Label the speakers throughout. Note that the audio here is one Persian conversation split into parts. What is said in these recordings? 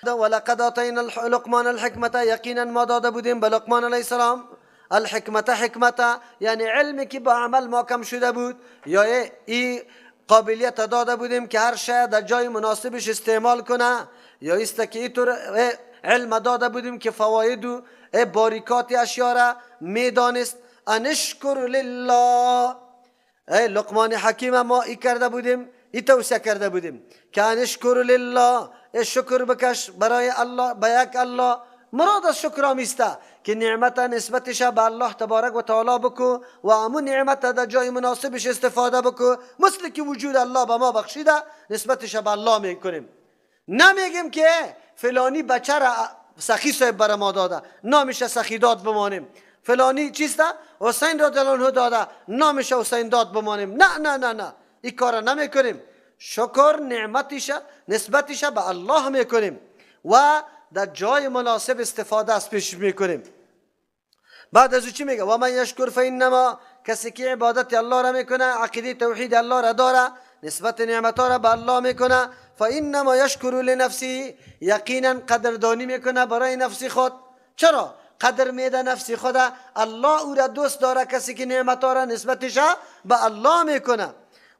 Speaker 1: ولقد آتینا لقمان الحکمت، یقینا ما داده بودیم به لقمان علیه السلام الحکمت، حکمت یعنی علمی که با عمل ما کم شده بود، یا ای قابلیت داده بودیم که هر شی در جای مناسبش استعمال کنه، یا است که اینطور علم داده بودیم که فواید و باریکات اشیا را میدانست. ان اشکر لله، ای لقمان حکیم ما ای کرده بودیم، ای توصیه کرده بودیم که ان اشکر لله، ای شکر بکش برای الله، به یک الله. مراد از شکر آمیسته که نعمت نسبتش به الله تبارک و تعالی بکو و امون نعمت در جای مناسبش استفاده بکو، مثل که وجود الله به ما بخشیده نسبتش به الله میکنیم. نمیگیم که فلانی بچه را سخی صاحب بر ما داده نامش سخی داد بمانیم، فلانی چیسته حسین را دلانه داده نامش حسین داد بمانیم. نه نه نه نه، این کار نمیکنیم. شکر نعمتش نسبتش به الله میکنیم و در جای مناسب استفاده از پیش میکنیم. بعد از او چی میگه؟ و من یشکر فانما، کسی که عبادت الله را میکنه، عقیده توحید الله را داره، نسبت نعمت را به الله میکنه، فانما یشکر لنفسه، یقینا قدردانی میکنه برای نفس خود. چرا قدر میده نفس خود؟ الله او را دوست داره کسی که نعمت را نسبتش به الله میکنه.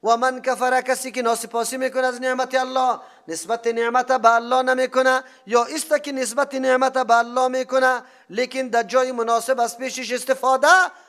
Speaker 1: و من کفر، کسی که ناسپاسی میکنه از نعمت الله، نسبت نعمت به الله نمیکنه، یا است که نسبت نعمت به الله میکنه لیکن در جای مناسب از پیشش استفاده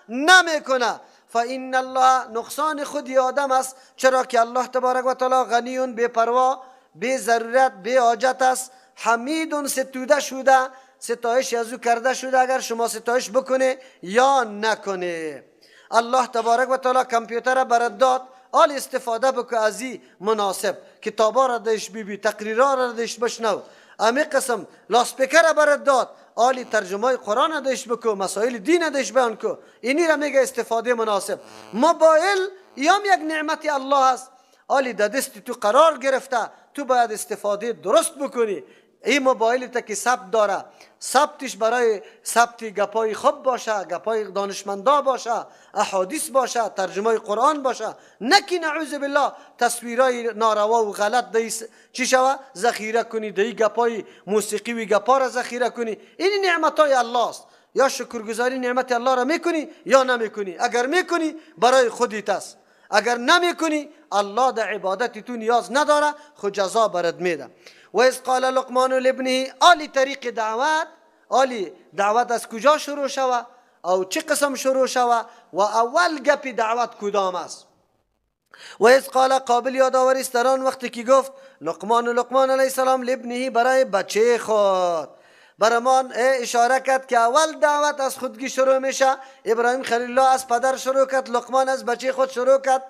Speaker 1: نمیکنه، فان الله، نقصان خودی آدم است، چرا که الله تبارک و تعالی غنی بی پروا، بی ضرورت، بی حاجت است، حمید ستوده شده، ستایش از او کرده شده اگر شما ستایش بکنه یا نکنه. الله تبارک و تعالی کامپیوتر برات داد، آل استفاده بکو از این مناسب، کتابا را دش بی بی، تقریرا را دش بشنو، امی قسم لاسپیکر را برات داد، آلی ترجمه قرآن دش بکو، مسائل دین دش بیان کو، اینی را میگه استفاده مناسب. موبایل یام یک نعمت الله است، آلی در دست تو قرار گرفته، تو باید استفاده درست بکنی. این موبایل تا که ثبت داره، ثبتش برای ثبت گپای خوب باشه، گپای دانشمندا باشه، احادیث باشه، ترجمه قرآن باشه، نه که نعوذ بالله تصویرای ناروا و غلط دی چی شوه ذخیره کنی، دی گپای موسیقی و گپا را ذخیره کنی. این نعمتای الله است. یا شکرگزاری نعمت الله را میکنی یا نمیکنی. اگر میکنی برای خودت است، اگر نمیکنی الله در عبادت تو نیاز نداره، خود جزا برات میده. و اذ قال لقمان لابنه، آلی طریق دعوت، آلی دعوت از کجا شروع شوه او چه قسم شروع شوه و اول گپی دعوت کدام است. و اذ قال، قابل یادآوری است در آن وقتی که گفت لقمان، لقمان علیه السلام، لابنه برای بچه خود، برمان اشاره کرد که اول دعوت از خودگی شروع میشه. ابراهیم خلیل الله از پدر شروع کرد، لقمان از بچه خود شروع کرد.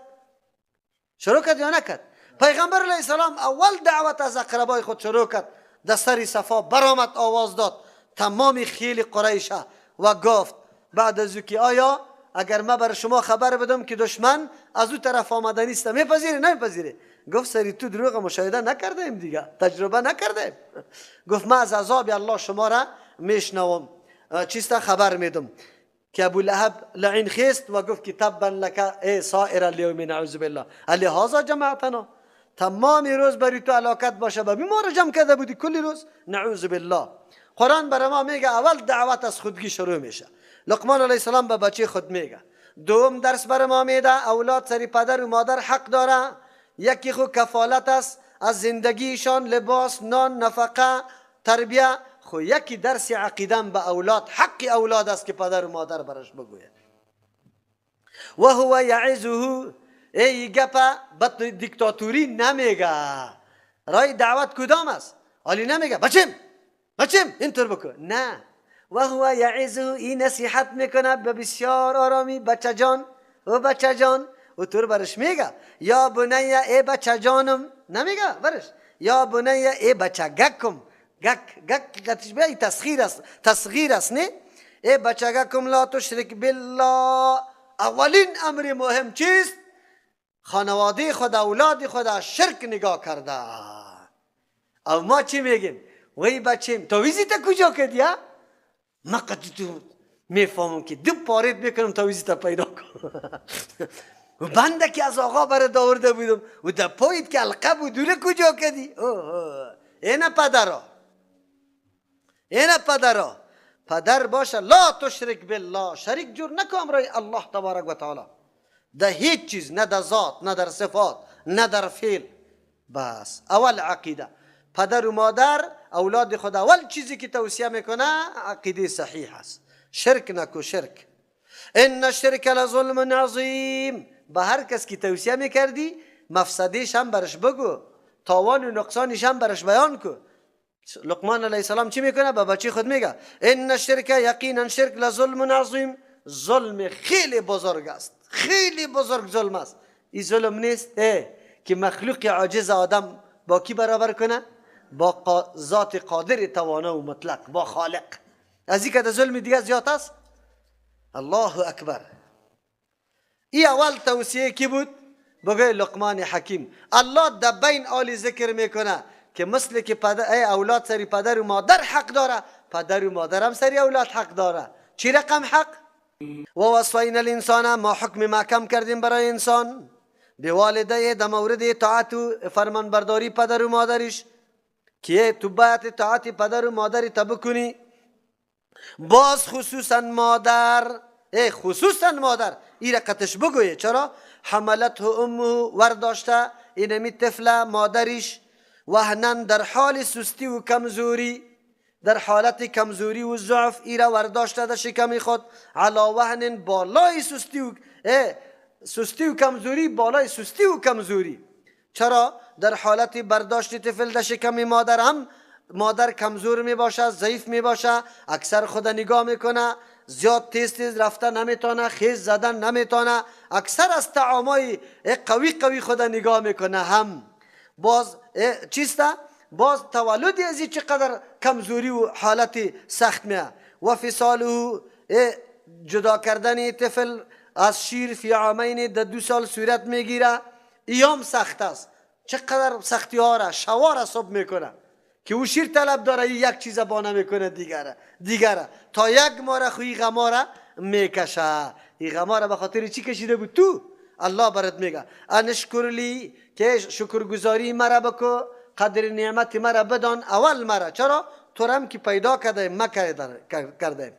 Speaker 1: شروع کرد یا نکرد؟ پیغمبر علیه السلام اول دعوت از اقربای خود شروع کرد، در سر صفا برآمد، آواز داد تمام خیل قریش و گفت بعد از او که آیا اگر ما بر شما خبر بدم که دشمن از او طرف آمده نیست میپذیری نمیپذیری؟ گفت سری تو دروغ مشاهده نکردیم دیگه، تجربه نکردیم. گفت ما از عذاب الله شما را میشنوم، چیست خبر میدم که ابو لهب لعین خیست و گفت که تبا لک ای سائر الیوم نعوذ بالله لهذا جمعتنا، تمام روز بری تو علاقت باشه به ما رو جمع کرده بودی کلی روز، نعوذ بالله. قرآن برای ما میگه اول دعوت از خودگی شروع میشه. لقمان علیه السلام به بچه خود میگه. دوم درس برای ما میده اولاد سری پدر و مادر حق داره، یکی خو کفالت است از زندگیشان، لباس، نان، نفقه، تربیه، خو یکی درس عقیده به اولاد، حق اولاد است که پدر و مادر برش بگوید. و هو یعظه، ای گپا به دیکتاتوری نمیگه. رای دعوت کدام است؟ علی نمیگه بچم بچم اینطور بکن، نه. و هو یعظه، این نصیحت میکنه به بسیار آرامی، بچه جان و بچه جان، و طور برش میگه یا بنی ای بچه جانم، نمیگه برش یا بنی ای بچه گکم، گک گک گتش بیا، تسخیر است، تصغیر است، نه؟ ای بچه گکم لا تشرک بالله. اولین امر مهم چیست؟ خانواده خود، اولاد خود از شرک نگاه کرده. او ما چی میگیم؟ وی بچیم تو ویزیت کجا کردی؟ ما قد تو میفهمم که دو پارت میکنم تا ویزیت پیدا کن. و بنده که از آقا برات آورده بودم و در پایت که القب و دوره کجا کردی؟ اوه اینه پدرا. اینه پدرا، پدر باشه لا تشرک بالله، شریک جور نکو امرای الله تبارک و تعالی در هیچ چیز، نه در ذات، نه در صفات، نه در فعل. بس اول عقیده. پدر و مادر اولاد خود اول چیزی که توصیه میکنه عقیده صحیح است. شرک نکو، شرک. ان الشرک لظلم عظیم. به هر کس که توصیه میکردی مفسدیش هم برش بگو، تاوان و نقصانش هم برش بیان کو. لقمان علیه السلام چی میکنه؟ به بچه خود میگه ان الشرک، یقینا شرک لظلم عظیم، ظلم خیلی بزرگ است، خیلی بزرگ ظلم است. این ظلم نیست که مخلوق عاجز آدم با کی برابر کنه؟ با ذات قادر توانا و مطلق، با خالق. از این که ظلم دیگه زیاد است. الله اکبر. ای اول توصیه کی بود؟ بگه لقمان حکیم. الله در بین آلی ذکر میکنه که مثل که پدر ای اولاد سری پدر و مادر حق داره، پدر و مادر هم سری اولاد حق داره. چی رقم حق؟ و وصینا الانسان، ما حکم محکم کردیم برای انسان به والده در مورد اطاعت و فرمانبرداری پدر و مادرش، که تو باید اطاعت پدر و مادر تا بکنی. باز خصوصا مادر، ای خصوصا مادر ای رقتش بگویه. چرا؟ حملته امه، ورداشته اینمی طفل مادرش، وهنن در حال سستی و کمزوری، در حالت کمزوری و ضعف ایره ورداشته در شکم خود، علا وهن بالای سستی و سستی و کمزوری، بالای سستی و کمزوری. چرا؟ در حالت برداشت طفل در شکم مادر هم مادر کمزور می باشه، ضعیف می باشه، اکثر خود نگاه میکنه، زیاد تیز تیز رفتن نمیتونه، خیز زدن نمیتونه، اکثر از طعامای قوی قوی خود نگاه میکنه. هم باز چیسته؟ باز تولد ازی چقدر کمزوری و حالت سخت میه. و فصاله، جدا کردن طفل از شیر فی عامین، در 2 سال صورت میگیره. ایام سخت است، چقدر سختی ها را شوار صبح میکنه که او شیر طلب داره، یک چیز بانه میکنه دیگره تا یک ماره خوی غماره میکشه. این غماره به خاطر چی کشیده بود؟ تو الله برات میگه انشکر لی، که شکرگزاری مرا بکو، قدر نعمت مرا بدان اول مرا. چرا؟ تو رم که پیدا کرده ما کرده،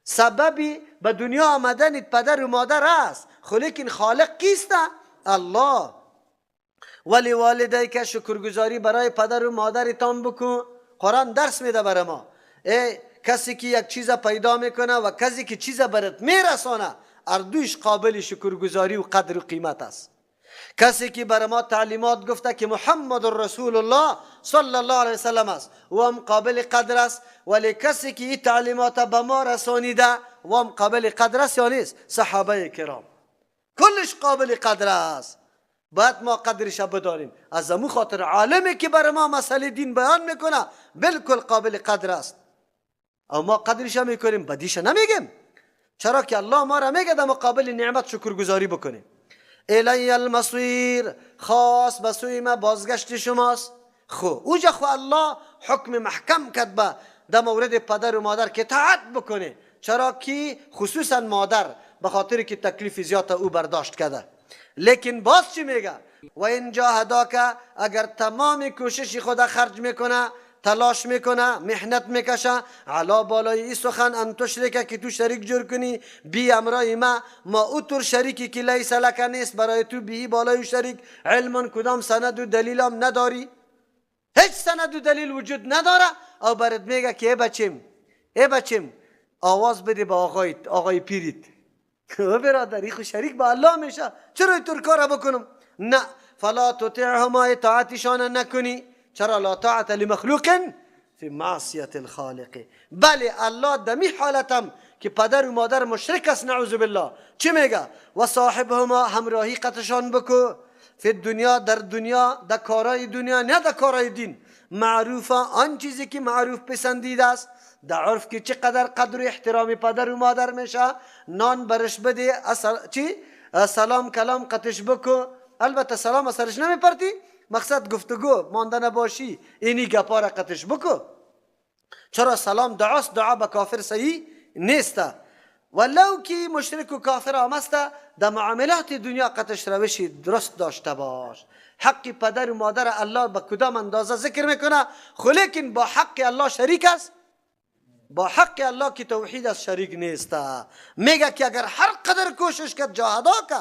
Speaker 1: سببی به دنیا آمدن پدر و مادر است، لیکن خالق کیست؟ الله. ولی والدی که شکرگزاری برای پدر و مادرتان بکن. قرآن درس میده برای ما، ای کسی که یک چیز پیدا میکنه و کسی که چیز برات میرسانه، اردوش قابل شکرگزاری و قدر و قیمت است. کسی که برای ما تعلیمات گفته که محمد رسول الله صلی الله علیه وسلم است، و هم قابل قدر است. ولی کسی که این تعلیمات به ما رسانیده و هم قابل قدر است یا نیست؟ صحابه کرام کلش قابل قدر است. باید ما قدرش بداریم. از امو خاطر عالمی که برای ما مسئله دین بیان میکنه بالکل قابل قدر است، او ما قدرش میکنیم، بدیش نمیگیم. چرا که الله ما را میگه در مقابل نعمت شکرگزاری بکنیم. الی المصیر، خاص به سوی ما بازگشت شماست. خو اوجا خو الله حکم محکم کرد به در مورد پدر و مادر که اطاعت بکنه. چرا که خصوصا مادر به خاطر که تکلیف زیاد او برداشت کرده. لیکن باز چی میگه؟ و این جاهداک، اگر تمام کوشش خود خرج میکنه، تلاش میکنه، محنت میکشه، علا بالای ای سخن ان تشرکه، که تو شریک جور کنی بی امرای ما، ما او تر شریکی که لیس لک نیست برای تو، بی بالای شریک علم، کدام سند و دلیل هم نداری، هیچ سند و دلیل وجود نداره. او برات میگه که ای بچیم، ای بچیم، آواز بده به آقای پیریت. او برادر این خو شریک با الله میشه، چرا اینطور کار بکنم؟ نه، فلا تطیعهما، اطاعتشان نکنی. چرا؟ لا طاعت لمخلوق فی معصیت الخالق. بله الله دمی حالتم که پدر و مادر مشرک است نعوذ بالله، چی میگه؟ و صاحبهما، همراهی قطشان بکو، فی دنیا، در دنیا، در کارای دنیا، نه در کارای دین. معروفه، آن چیزی که معروف پسندیده است در عرف که چقدر قدر و احترام پدر و مادر میشه، نان برش بده، چی؟ سلام کلام قطش بکو. البته سلام سرش نمیپرتی، مقصد گفتگو مانده نباشی، اینی گپا را قطش بکو. چرا؟ سلام دعاست، دعا به کافر صحیح نیست. ولو که مشرک و کافر آمسته، در معاملات دنیا قطش روشی درست داشته باش. حق پدر و مادر الله به کدام اندازه ذکر میکنه، خو لیکن با حق الله شریک است. با حق الله که توحید از شریک نیست. میگه که اگر هر قدر کوشش کرد جاهدا که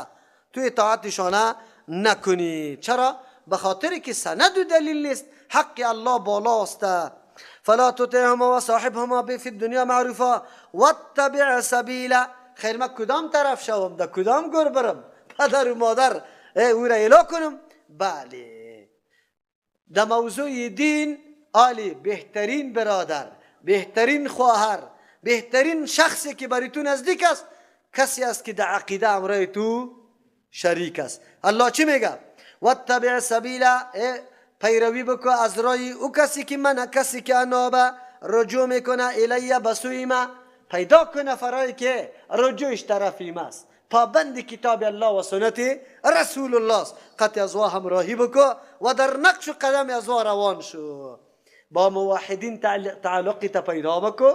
Speaker 1: تو اطاعتشانه نکنی. چرا؟ به خاطر که سند و دلیل نیست، حق الله بالاست. فلا تطعهما و صاحبهما فی الدنیا معروفا واتبع سبیل. خیر ما کدام طرف شوم، در کدام گور برم؟ پدر و مادر او را الا کنم؟ بله، در موضوع دین عالی بهترین برادر، بهترین خواهر، بهترین شخصی که برای تو نزدیک است کسی است که در عقیده امرای تو شریک است. الله چی میگه؟ واتبع سبیل، پیروی بکو از رای او کسی که من، کسی که انابه رجوع میکنه الیه بسوی ما، پیدا کنه فرایی که رجوعش طرفی ماست، پابند کتاب الله و سنت رسول الله است. قطع از وا همراهی بکو و در نقش و قدم از وا روان شو. با موحدین تعلقی تا پیدا بکو.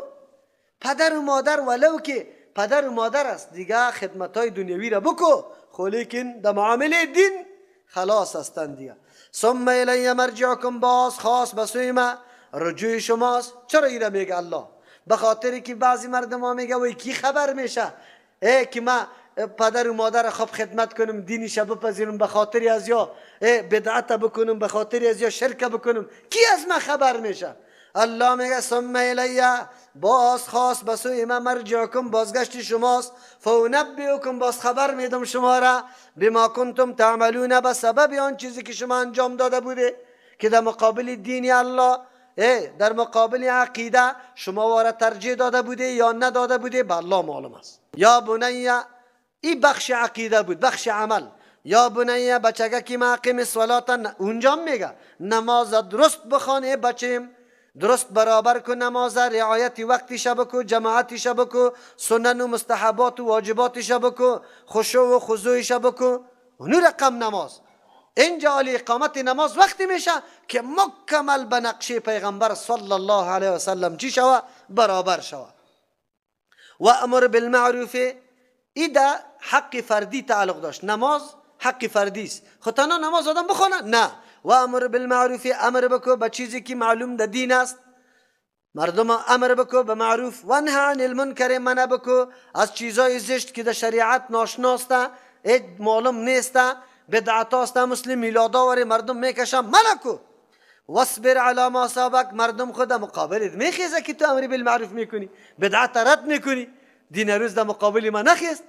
Speaker 1: پدر و مادر ولو که پدر و مادر است دیگه خدمت های دنیوی را بکو، خو لیکن در معامله دین خلاص هستند دیگه. ثم الی مرجعکم، باز خاص بسوی ما رجوع شماست. چرا ایره میگه الله؟ به خاطر که بعضی مردم ها میگه وای کی خبر میشه ای که ما پدر و مادر خوب خدمت کنم، دینش بپذیرم، به خاطر از یا بدعت بکنم، به خاطر از یا شرک بکنم، کی از ما خبر میشه؟ الله میگه ثم الی، باز خاص بسوی ما مرجعکم، بازگشت شماست. فانبئکم، باز خبر میدم شما را، بما کنتم تعملون، به سبب آن چیزی که شما انجام داده بوده که در مقابل دین الله، در مقابل عقیده شما واره ترجیح داده بوده یا نداده بوده، به الله معلوم است. یا بنی، این بخش عقیده بود، بخش عمل. یا بنی، بچگه که ما اقیم الصلاة، اونجا میگه نماز درست بخوان بچیم، درست برابر کن نماز، رعایت وقتش بکو، جماعتش بکو، سنن و مستحبات و واجباتش بکو، خشوع و خضوعش بکو، اونو رقم نماز. اینجا علی اقامت نماز وقتی میشه که مکمل به نقشه پیغمبر صلی الله علیه و سلم چی شوه؟ برابر شوه. و امر بالمعروف، ایده حق فردی تعلق داشت. نماز حق فردی است، خو تنها نماز آدم بخونه نه. و امر بالمعروف، امر بکو به چیزی که معلوم در دین است، مردم امر بکو به معروف. و نه عن المنکر، منع بکو از چیزای زشت که در شریعت ناشناسته، معلوم نیسته، بدعت است، مثل میلادا وری مردم میکشن، منع کو. واصبر علی ما اصابک، مردم خود مقابلت میخیزه که تو امر بالمعروف میکنی، بدعت رد میکنی، دین روز در مقابل ما نخیست.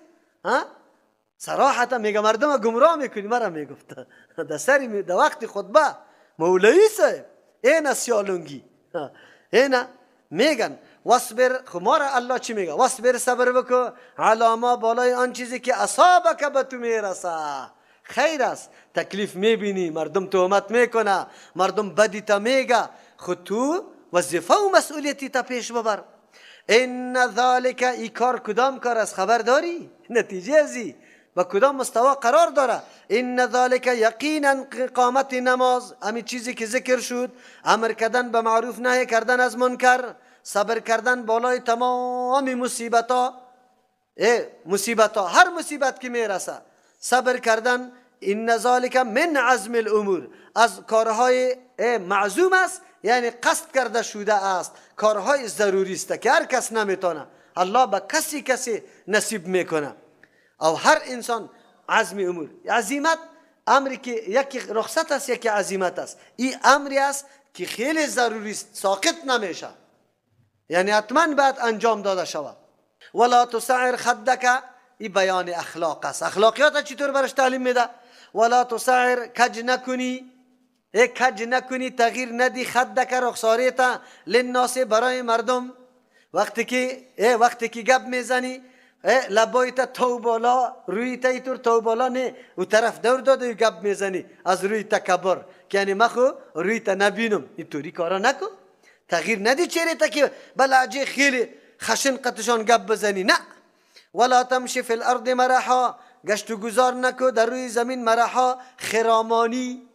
Speaker 1: ها صراحتا میگه مردم گمراه میکنی. مرا میگفت در سری در وقت خطبه مولوی صاحب اینا سیالونگی اینا میگن واصبر. خمار الله چی میگه؟ واصبر، صبر بکو، علی ما، بالای آن چیزی که اصابک به تو میرسه. خیر است، تکلیف میبینی، مردم تهمت میکنه، مردم بدی تا میگه، خود تو وظیفه و مسئولیتی تا پیش ببر. ان ذلک، ای کار کدام کار از خبر داری؟ نتیجه ازی و کدام مستوا قرار داره؟ ان ذلک یقینا قامت نماز، همین چیزی که ذکر شد، امر کردن به معروف، نهی کردن از منکر، صبر کردن بالای تمام مصیبت ها، مصیبت ها، هر مصیبت که میرسه صبر کردن. ان ذلک من عزم الامور، از کارهای معزوم است، یعنی قصد کرده شده است، کارهای ضروری است که هر کس نمیتونه، الله به کسی کسی نصیب میکنه. او هر انسان عزم امور، عزیمت امری که یکی رخصت است، یکی عزیمت است. این امری است که خیلی ضروری است، ساقط نمیشه، یعنی حتما باید انجام داده شود. ولا تسعر خدک، این بیان اخلاق است. اخلاقیات چطور برش تعلیم میده؟ ولا تسعر، کج نکنی، کج نکنی، تغییر ندی خدک، رخساریت، للناس، برای مردم. وقتی که گپ میزنی لبایت تو بالا، روی تا ایتور تو بالا نه، او طرف دور داده و گپ میزنی از روی تکبر، که یعنی مخو روی تا نبینم، اینطوری کارا نکن، تغییر ندی چهره تا که بلعجه خیلی خشن قطشان گپ بزنی، نه. ولا تمشی فی الارض مرحا، گشت و گذار نکو در روی زمین، مرحا خرامانی،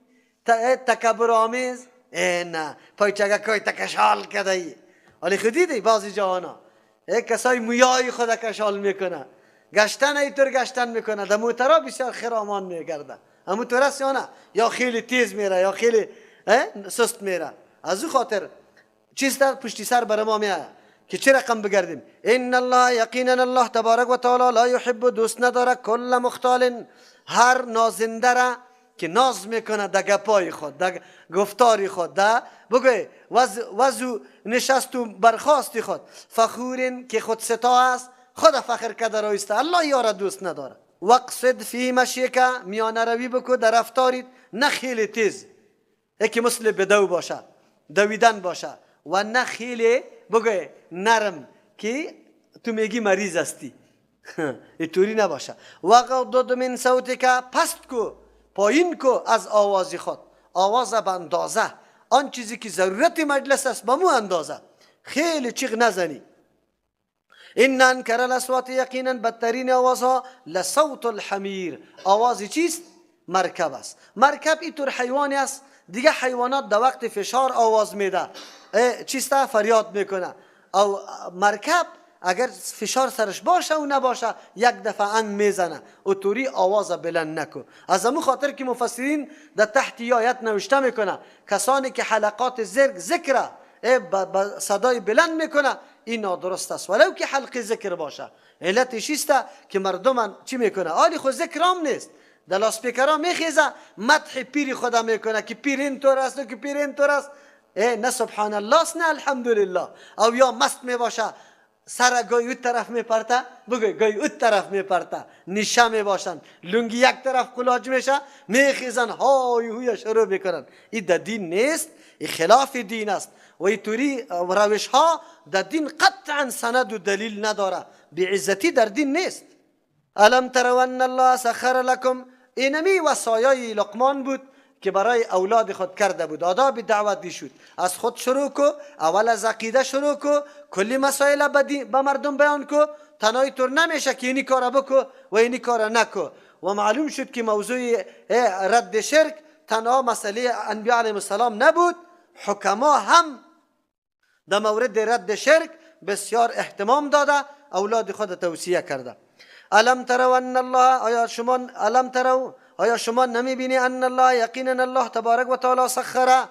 Speaker 1: تکبر آمیز، نه پایچگه کای تکشال کده ای. ولی خودی دی بعضی جوانا کسای مویای خود کشال میکنه، گشتن ایتور گشتن میکنه، در موترا بسیار خرامان میگرده، همون طور است یا نه؟ یا خیلی تیز میره یا خیلی سست میره. از او خاطر چیز در پشتی سر بر ما میاد که چه رقم بگردیم. ان الله یقینا الله تبارک و تعالی لا یحب دوست نداره کل مختال، هر نازنده را که ناز میکنه در گپای خود، در گفتار خود، در بگوی وضو نشست و برخاست خود، فخورین که خود ستا است، خود فخر کرده رایسته، الله یارا دوست نداره. وقصد فی مشیک، میانه روی بکو در رفتاریت، نه خیلی تیز یکی مثل بدو باشه دویدن باشه، و نه خیلی بگوی نرم که تو میگی مریض هستی، اینطوری نباشه. وغضض من صوتک، پست کو پایین کو از آواز خود، آواز به اندازه آن چیزی که ضرورت مجلس است به مو اندازه، خیلی چیغ نزنی. ان انکر الاصوات، یقینا بدترین آوازها لصوت الحمیر، آواز چیست؟ مرکب است. مرکب اینطور حیوانی است، دیگه حیوانات در وقت فشار آواز میده، چیست؟ فریاد میکنه. او مرکب اگر فشار سرش باشه و نباشه یک دفعه انگ میزنه، اوتوری آواز بلند نکو. از امو خاطر که مفسرین در تحت آیت نوشته میکنه کسانی که حلقات ذکر با صدای بلند میکنه این نادرست است، ولو که حلقه ذکر باشه. علتش است که مردم چی میکنه؟ آلی خو ذکرام نیست، در لاسپیکرها میخیزه مدح پیر خدا میکنه که پیر اینطور است و که پیر اینطور است، نه سبحان الله است نه الحمدلله. او یا مست میباشه سر گوی اون طرف میپرته، بگوی گوی اون طرف میپرته، نیشه میباشن، لنگی یک طرف کلاج میشه، میخیزن های هوی شروع میکنن. این در دین نیست، این خلاف دین است و اینطوری روش ها در دین قطعا سند و دلیل نداره، بیعزتی در دین نیست. الم تروا ان الله سخر لکم، اینمی وصایای لقمان بود که برای اولاد خود کرده بود. آداب دعوت شد، از خود شروع کو، اول از عقیده شروع کو، کلی مسائل به مردم بیان کو، تنهایی طور نمیشه که اینی کار بکو و اینی کار نکو. و معلوم شد که موضوع رد شرک تنها مسئله انبیاء علیهم السلام نبود، حکما هم در مورد رد شرک بسیار اهتمام داده، اولاد خود توصیه کرده. الم تروا ان الله، آیا شما الم تروا، آیا شما نمیبینی ان الله یقینا الله تبارک و تعالی سخره،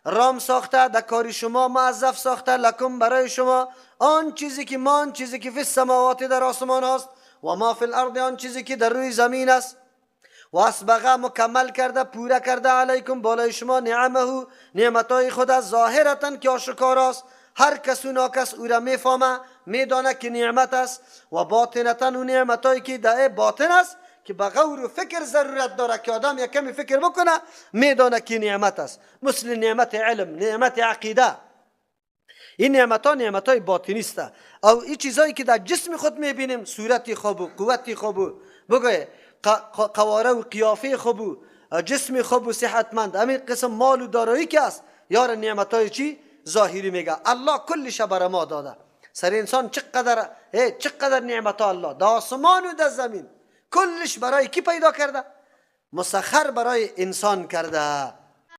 Speaker 1: رام ساخته، در کاری شما معذف ساخته، لکم برای شما آن چیزی که ما آن چیزی که فی السماوات در آسمان هاست و ما فی الارض آن چیزی که در روی زمین است، و اسبغه مکمل کرده پوره کرده علیکم بالای شما نعمه نعمتای خود ظاهرتا که آشکار است، هر کس و ناکس او را میفهمه میدانه که نعمت است، و باطنتا و نعمتایی که در باطن است که به غور و فکر ضرورت داره که آدم یک کمی فکر بکنه میدانه که نعمت است، مثل نعمت علم، نعمت عقیده. این نعمت ها نعمت های باطنی است. او این چیزایی که در جسم خود میبینیم، صورت خوب و قوت خوب و بگوی قواره و قیافه خوب و جسم خوب و صحتمند، همین قسم مال و دارایی که است، یار نعمت های چی ظاهری میگه الله کلش بر ما داده. سر انسان چقدر نعمت ها الله در آسمان و در زمین کلش برای کی پیدا کرده؟ مسخر برای انسان کرده.